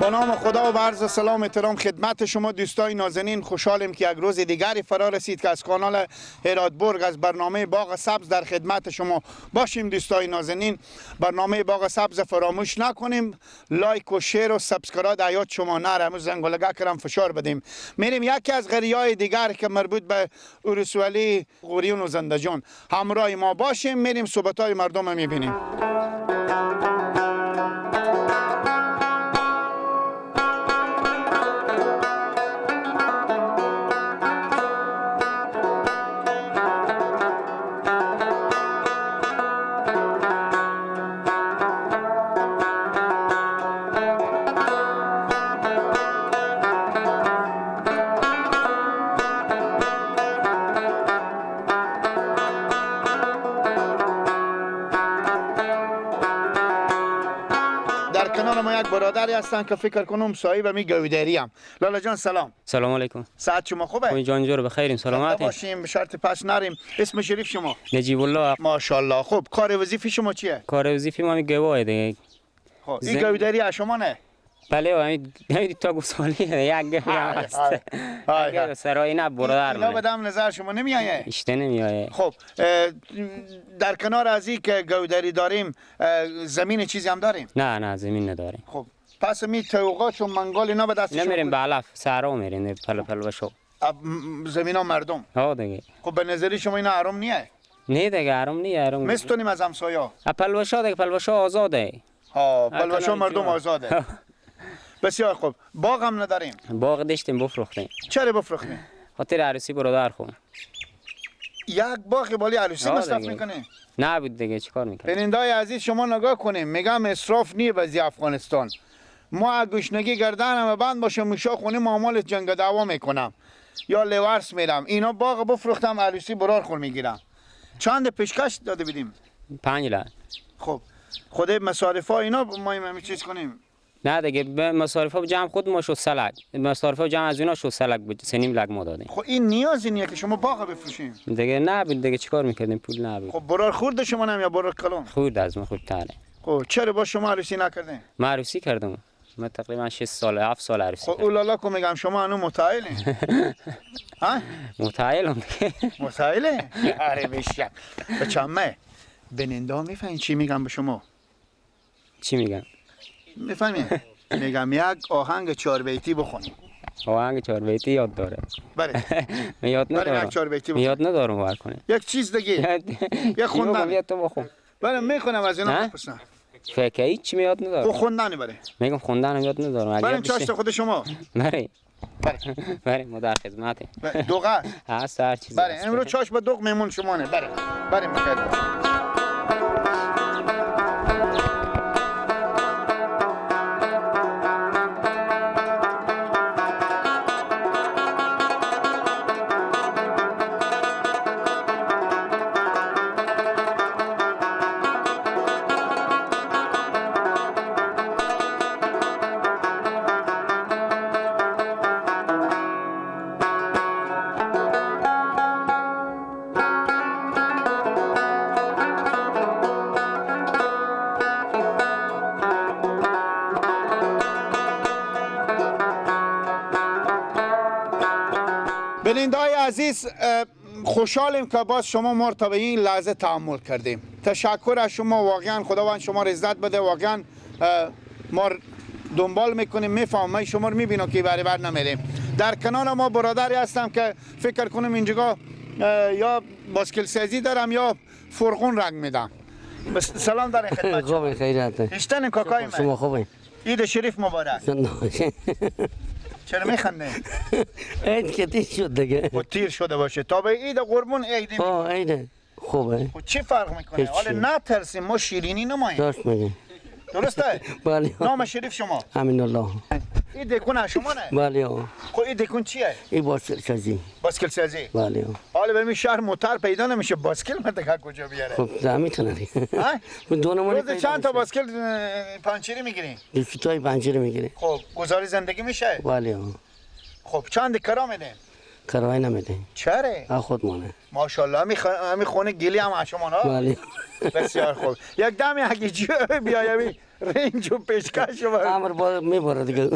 با نام خدا و عرض سلام احترام خدمت شما دوستای نازنین. خوشحالیم که یک روز دیگری فرا رسید که از کانال هراتبرگ از برنامه باغ سبز در خدمت شما باشیم. دوستای نازنین، برنامه باغ سبز فراموش نکنیم، like و share و subscribe یاد شما نره، همون زنگولگه کرم فشار بدیم. میریم یکی از قریه‌های دیگر که مربوط به اورسوالی غوریون و زندجان، همراه ما باشیم. میریم صحبت‌های مردم رو میبینیم. برادری هستن که فکر کنم صاحب می گودری هم. لالا جان سلام. سلام علیکم. ساعت شما خوبه؟ خوبی جان، جور بخیریم، سلامت باشیم، به شرط پس نریم. اسم شریف شما؟ نجیب الله. ماشاءالله. خب کار وظیفی شما چیه؟ کار وظیفی ما می گواه دیگه. خب این گودری از شما نه؟ بله، همین تا گوسالی یک گوه هست. های سرای نه برادر. اینا بدم نظر شما نمیایه؟ اشته نمیایه. خب در کنار از این که گودری داریم، زمین چیزی هم داریم؟ نه نه، زمین نداریم. خب پس می توقاش و منگال اینا به دست شما نمیریم، به علف سرا میریم، پل پل بشو. زمین ها مردم. ها دیگه. خب به نظری شما اینا آرام نیه؟ نه دیگه، آرام نیه، آرام. میستونیم از همسایه‌ها. پلوشا دیگه، پلوشا آزاده. ها، پلوشا مردم آزاده. بسیار خوب. باغ هم نداریم. باغ داشتیم بفروختیم. چرا بفروختیم؟ خاطر عروسی برادر خو. یک باغ بالی عروسی مصرف میکنه؟ نه بود دیگه، چیکار میکنه؟ بینندای عزیز شما نگاه کنیم، میگم اسراف نیه بزی افغانستان. ما گشنگی گردنم بند باشه موشا خونه معامل جنگ دعوا میکنم یا لورس میرم. اینا باغ بفروختم عروسی برار خور میگیرم. چند پیشکش داده بدیم؟ 5 لک. خب خود مصارفا اینا ما همین چیز کنیم. نه دیگه، مصارف جمع خود ما شد سلک، مصارف جمع از اینا شد سلک بود، 3.5 لک ما دادیم. خب این نیازی نیه که شما باغ بفروشیم دیگه. نه بود دیگه، چیکار میکردیم، پول نبود. خب برار خورد شما نم یا برار کلون؟ خورد از ما خورد. خب چرا با شما عروسی نکردین؟ ما عروسی کردم، من تقریبا 6 سال 7 سال عروسی. خب اولالا کو میگم شما هنوز متعهلین. ها؟ متعهلم دیگه. متعهله؟ آره بشم. بچمه بننده میفهمین چی میگم به شما؟ چی میگم؟ میفهمی؟ میگم یک آهنگ 4 بیتی بخونیم. آهنگ 4 بیتی یاد داره. بله. من یاد ندارم. یک 4 بیتی بخونیم. یاد ندارم باور کنی. یک چیز دیگه. یک خوندن. یاد تو بخون. بله میخونم از اینا بپرسم. فکر هیچ یاد ندارم. خب خوندن بله. میگم خوندن یاد ندارم. بریم چاشت خود شما. بله. بله. بله ما در خدمتیم. دوغ هست هر چیز. بله امروز چاش با دوغ میمون شما نه. بله. بریم بخیر باشه. بیننده‌های عزیز، خوشحالیم که باز شما ما تا به این لحظه تحمل کردیم. تشکر از شما، واقعا خداوند شما را عزت بده. واقعا ما دنبال میکنیم، میفهمم شما رو میبینم که بری بر نمیریم. در کنار ما برادری هستم که فکر کنم اینجا یا باسکل سازی دارم یا فرغون رنگ میدم. سلام در خدمت شما. خوبه خیرات. اشتن کاکای من. شما خوبه. عید شریف مبارک. چرا میخنده؟ عید که تیر شد دیگه. خب تیر شده باشه تا به عید قربون عید. آه عید خوبه. خب چی فرق میکنه؟ حالا نترسیم ما شیرینی نماییم. درست میگی. درسته؟ بله. نام شریف شما؟ امین الله. این دکون از شما نه؟ بله. خب این دکون چیه؟ این باسکل سازی. باسکل سازی؟ بله. حالا به این شهر موتر پیدا نمیشه، باسکل من دیگه کجا بیاره؟ خب میتونه دیگه. ها؟ روز چند تا باسکل پنچری میگیرین؟ دو تای پنچری میگیریم. خب گزاری زندگی میشه؟ بله. خب چند کرا میدین؟ کرایه نمیدین. چرا؟ خودمونه. ماشاءالله می خونه گلی هم از شما نه؟ بله. بسیار خوب. یک دم یکی بیایمی رنج و پیشکش و امر میبره دیگه.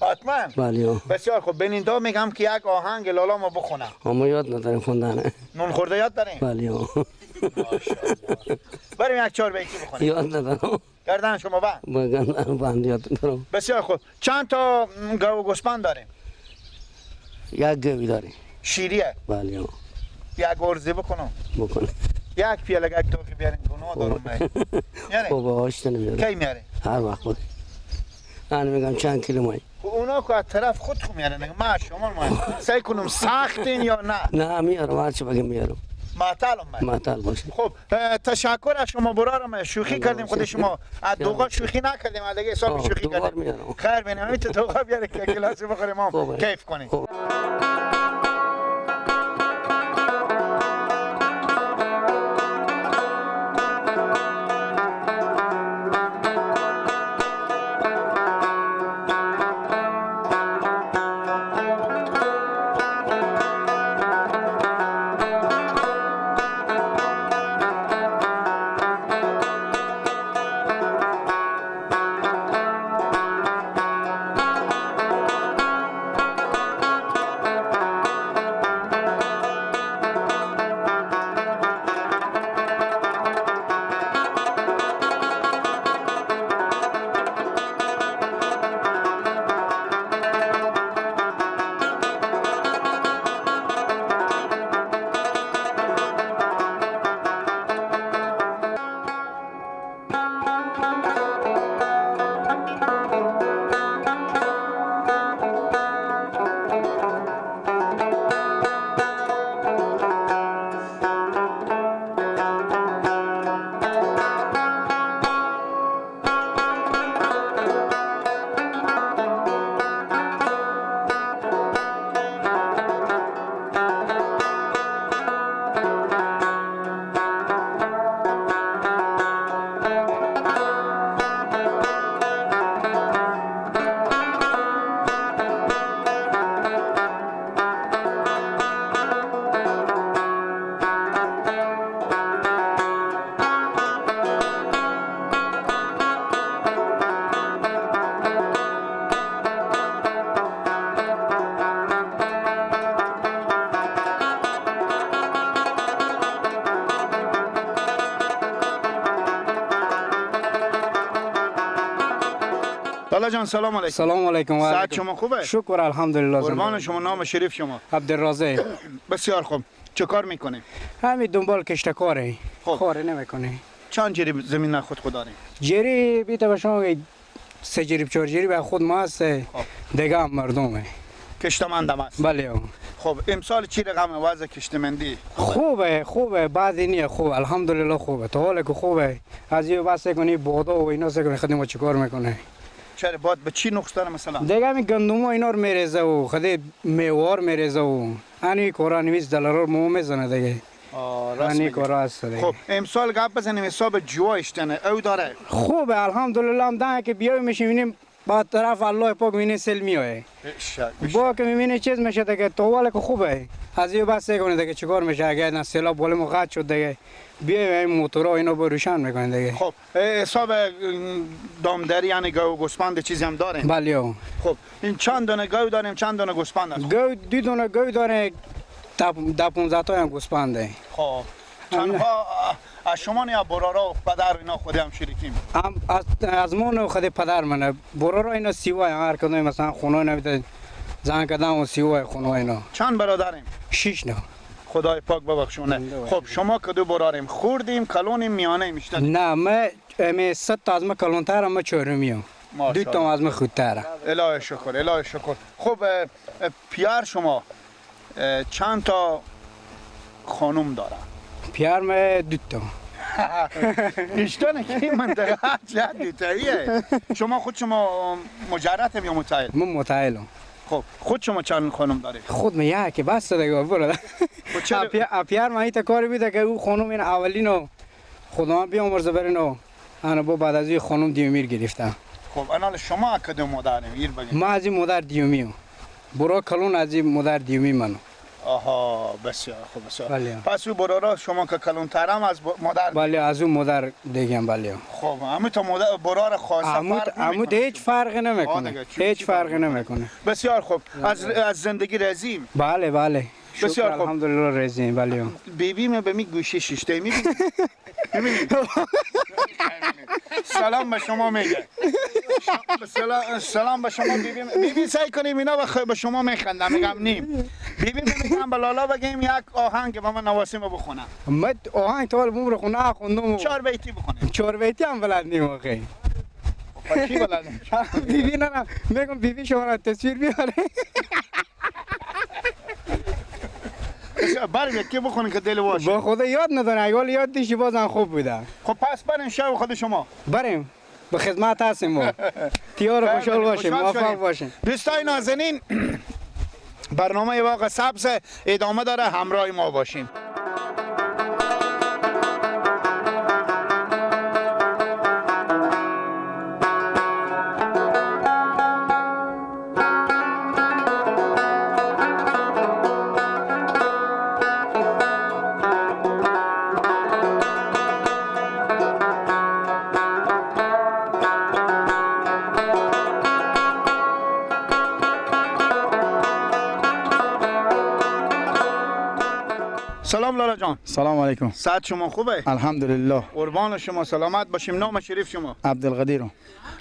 حتما. بله. بسیار خوب. بنیندا میگم که یک آهنگ لالا ما بخونم. ما یاد نداریم خوندن. نون خورده یاد داریم؟ بله. ماشاءالله. بریم یک چهار بیتی بخونیم. یاد ندارم. گردن شما بند. گردن بند یاد ندارم. بسیار خوب. چند تا گاو و گوسفند داریم؟ یک گاوی داریم. شیریه؟ بله. یک ارزی بکنم. بکنم. یک پیاله یک توخی بیارین گناه دارم من. یعنی؟ خب آشته نمیارم. کی میاره؟ هر وقت بود. من میگم چند کیلو مای. خب اونا که از طرف خود خو میارن. ما شما ما سعی کنم سختین یا نه؟ نه میارم، هر چی بگم میارم. معطلم من. معطل باشه. خب تشکر از شما برارم، شوخی کردیم خود شما. از دوغا شوخی نکردیم، دیگه حساب شوخی کردیم. خیر بینیم همین دوغا بیاره که گلاس بخوریم ما کیف کنیم. لالا جان سلام علیکم. سلام علیکم. صحت شما خوبه؟ شکر الحمدلله. قربان شما. نام شریف شما؟ عبدالرازق. بسیار خوب. چه کار میکنی؟ همین دنبال کشتکاره. خب کار نمیکنه. چند جریب زمین خود داریم؟ جریب بیت به شما 3 جریب 4 جریب خود ما هست. دیگه هم مردمه. کشتمندم است. بله. خب امسال چی رقم وضع کشتمندی؟ خوبه خوبه، بعضی نیه خوب الحمدلله خوبه. تا حالا که خوبه. از یه بس کنی بادا و اینا سه کنی خودم ما چیکار میکنه؟ چرا باد به چی نقص داره مثلا؟ دیگه همین گندم اینا رو میریزه و خود میوار میریزه و همین کارا 200 دلار مو میزنه دیگه. راست میگی. کارا هست دیگه. خب امسال گپ بزنیم حساب جوایشتنه او داره. خوبه الحمدلله. هم ده که بیایم میشیم با طرف الله پاک میبینه سل میایه. با که میبینه چیز میشه دیگه تو که خوبه. از یه بس کنه دیگه چیکار میشه اگه نه سیلاب بالم قطع شد دیگه بیایم این موتورها اینا با روشن میکنه دیگه. خب حساب دامداری یعنی گاو گوسفند چیزی هم داریم؟ بله. خب این چند دونه گاو داریم چند دونه گوسفند هست؟ گاو 2 دونه گاو داره 10 15 تا هم گوسفنده. خب تنها از شما یا برارا و پدر اینا خودی هم شریکیم؟ هم از من و خود پدر منه. برارا اینا سیوای هر کدوم مثلا خونه اینا بیده زن کدام و سیوای خونه اینا. چند برادریم؟ 6 نه. خدای پاک ببخشونه. خب شما کدو براریم؟ خوردیم کلونیم میانه میشتن؟ نه من 7 تا از من کلونترم من چهارمیم. 2 تا از من خودترم. الهی شکر الهی شکر. خب پیار شما چند تا خانم داره؟ پیار من 2 تا. بیشتر که این منطقه چه دوتاییه. شما خود شما مجردم یا متعهل؟ من متعهلم. خب خود شما چند خانم دارید؟ خود من یکی بس دیگه برو. پیار من ایتا کاری بیده که او خانم این اولینو خدا بیامرزه برینو انا با بعد از این خانم دیومیر گرفتم. خب انا شما کدوم مادریم؟ ایر بگین. من از این مادر دیومیم. برو کلون از این مادر دیومی منو. آها بسیار خوب بسیار. بله. پس او برارا شما که کلونترم از مادر؟ بله از اون مادر دیگه. بله. خب همون تا مادر برار خاصه فرق عمود هیچ فرق نمیکنه. هیچ فرق نمیکنه. بسیار خوب. از زندگی راضیم؟ بله بله. بسیار خوب. الحمدلله راضیم. بله. بیبی من به می گوشه شیشته میبینی؟ میبینی؟ سلام به شما میگه. سلام به شما بیبی. بیبی سعی کنیم اینا به شما میخندم میگم نیم. بیبی میگم به لالا بگیم یک آهنگ به من نواسیم بخونم. من آهنگ تا حالا عمر خونه خوندم. 4 بیتی بخونیم. 4 بیتی هم بلد نیم آخه. کی بلد نیم؟ بیبی نه میگم بیبی شما را تصویر بیاره. بریم یکی بخونیم که دل باشه. با خدا یاد نداره، اگه یاد دیشی بازم خوب بوده. خب پس بریم شب خود شما. بریم به خدمت هستیم ما. تیار خوشحال باشیم، موفق باشیم. دوستای نازنین برنامه باغ سبز ادامه داره، همراه ما باشیم. سلام لالا جان. سلام علیکم. صحت شما خوبه؟ الحمدلله. قربان شما، سلامت باشیم. نام شریف شما؟ عبدالقدیر.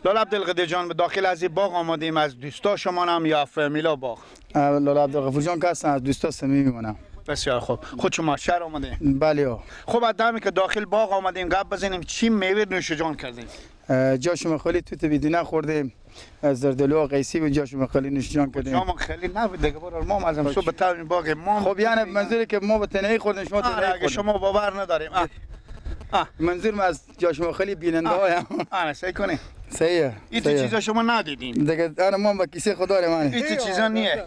لالا عبدالقدیر جان، به داخل از این باغ آمدیم، از دوستا شما هم یا فامیلا باغ؟ لالا عبدالغفور جان که هستن از دوستا صمیمی میمونم. بسیار خوب. خود شما شهر آمده؟ بله. خب از دمی که داخل باغ آمدیم گپ بزنیم، چی میوه نوش جان کردیم؟ جاش مخالی توت بدینه خوردیم، زردآلو و قیسی بود، جاش مخالی نوش جان کردیم. جام خیلی نبود دیگه برار، ما از صبح تا این باغ ما. خب یعنی منظوری که ما به تنهایی خوردیم، شما تنهایی خوردیم. اگه شما باور نداریم. منظور ما از جاش مخالی بیننده هایم. آره سعی کنی. صحیح. این چیزا شما ندیدین. دیگه انا ما با کیسه خدا داریم. این چیزا نیه.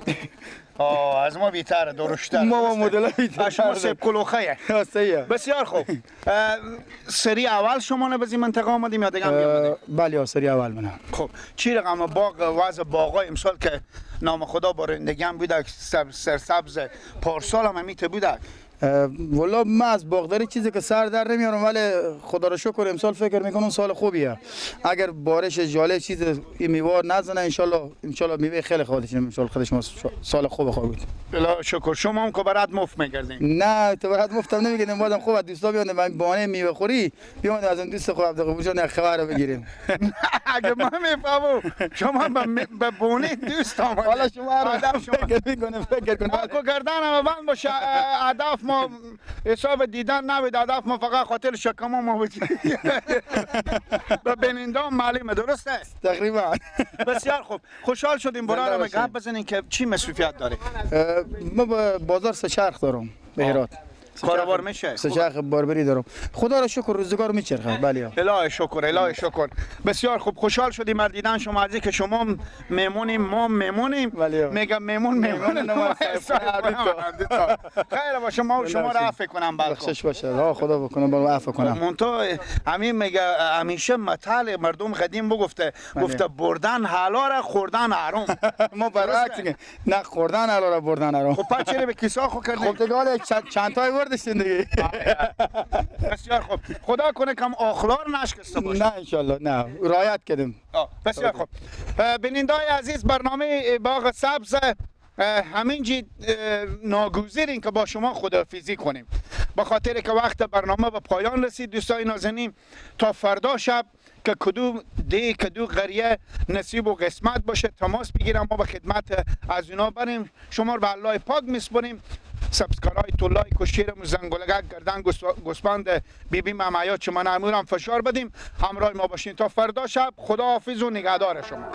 از ما بیتره، درشتره. ما مدل بیتره. شما سیب کلوخه. صحیح. بسیار خوب. سری اول شما نه بزی منطقه آمدیم یا دیگه هم میامدیم؟ بله سری اول منم. خب چی رقم باغ وضع باغای امسال که نام خدا بارندگی هم بوده، سرسبز پارسال هم همیته بوده؟ والا من از باغداری چیزی که سر در نمیارم، ولی خدا رو شکر امسال فکر میکنم سال خوبیه. اگر بارش جاله چیز این میوه نزنه ان شاء الله میوه خیلی خودش امسال خودش ما سال خوب خواهد بود. بلا شکر. شما هم که برات مفت میگردین؟ نه تو برات مفتم نمیگردیم، بازم خوب دوستا بیان من بهانه میوه خوری بیان از اون دوست خود عبدالغفور جان خبر بگیریم. اگه ما میفهمم شما به بهانه دوست آمدید. حالا شما فکر میکنه فکر کنه ما کو گردنم بند باشه، هدف ما حساب دیدن نبود، هدف ما فقط خاطر شکم ما بود. به بیننده معلومه، درسته؟ تقریبا. بسیار خوب، خوشحال شدیم. برای ما گپ بزنین که چی مصروفیت داره؟ ما بازار سه چرخ دارم به هرات. کاروبار میشه؟ سه چرخ باربری دارم. خدا را شکر روزگار میچرخه. بله. الهی شکر، الهی شکر. بسیار خوب، خوشحال شدیم از دیدن شما، از که شما میمونیم ما میمونیم. میگم میمون میمون. خیر باشه، ما شما را عفو کنم. بلکه بخشش باشه. خدا بکنه با عفو کنم. مونتا همین میگه همیشه مثل مردم قدیم بگفته، گفته بردن حلال خوردن حرام. ما برعکس نه خوردن حلال بردن حرام. خب پس چرا به کیسه خو کردیم؟ خب دیگه حالا چند تا وردشین دیگه. بسیار خوب، خدا کنه کم آخلار نشکسته باشه. نه انشالله، نه رعایت کردیم. بسیار خوب. بیننده‌های عزیز، برنامه باغ سبز همینجی ناگزیریم که با شما خداحافظی کنیم، به خاطر که وقت برنامه به پایان رسید. دوستای نازنین، تا فردا شب که کدوم دی کدو قریه نصیب و قسمت باشه تماس بگیرم، ما به خدمت از اونا بریم. شما رو به الله پاک میسپریم. subscribe تو like و share و زنگولگک گردن گوسفند بیبی ممعیات چمن امورم فشار بدیم. همراه ما باشین تا فردا شب. خدا حافظ و نگهدار شما.